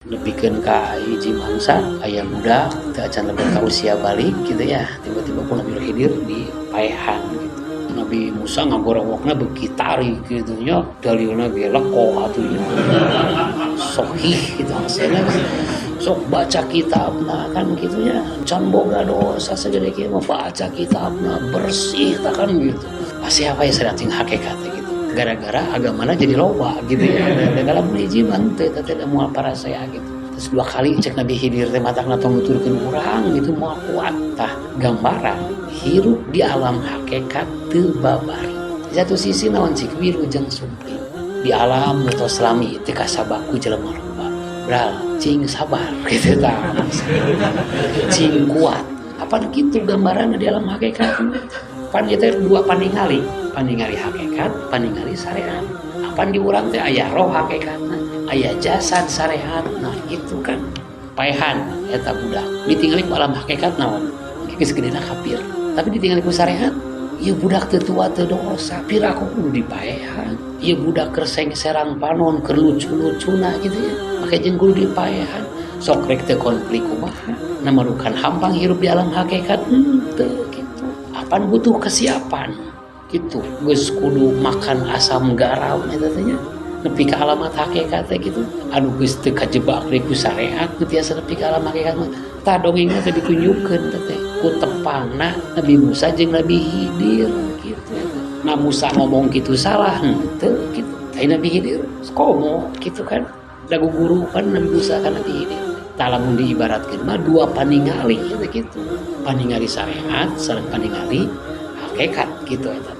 Nepikeun ka hiji mangsa aya budak teu acan lebet ka usia balik gitu ya, tiba-tiba ku Nabi Khidir dipaehan gitu. Nabi Musa ngagorowokna beuki tarik gitu nya, dalilna ge leko atuh nya. Sohih gitu maksudna, sok baca kitabna kan gitu nya, can boga dosa segede kieu mah baca kitabna bersih tah kan gitu. Pasti apa ya sering hakikat gitu. Gara-gara agamana jadi loba gitu ya. Dalam hiji mah teu teh moal parasea gitu. Terus dua kali cek Nabi Khidir teh matakna tong nuturkeun urang gitu moal kuat tah gambaran hirup di alam hakikat teu babari. Di satu sisi naon cik wilujeng sumping di alam nu tos lami teu kasabaku jelema loba. Bral cing sabar gitu tah. Cing kuat. Apa gitu gambaran di alam hakikat? Pan ieu teh dua paningali, paningali hakikat, paningali syariat. Apan di urang teh aya roh hakikatna, aya jasad syariat. Nah itu kan paehan eta budak. Ditingali ku alam hakikat naon? Geus gedena kafir. Tapi ditingali ku syariat, ieu budak teu tua teu dosa, piraku kudu dipaehan. Ieu budak keur serang panon, keur lucu-lucuna gitu ya. Make jeung kudu dipaehan. Sok rek teu konflik kumaha? Namarukan hampang hirup di alam hakikat henteu gitu. Apan butuh kesiapan gitu. Geus kudu makan asam garam eta teh nya. Nepi ka alamat hakikat teh gitu. Anu geus teu kajebak deui ku syariat, nu tiasa nepi ka alam hakikat mah. Tah dongengna teh ditunjukkeun teh ku tepangna Nabi Musa jeung Nabi Khidir gitu eta. Nah Musa ngomong gitu salah henteu gitu. Ai Nabi Khidir komo gitu kan. Da guru kan Nabi Musa kan Nabi Khidir. Tah lamun diibaratkeun mah dua paningali gitu gitu. Paningali syariat sareng paningali hakikat gitu eta.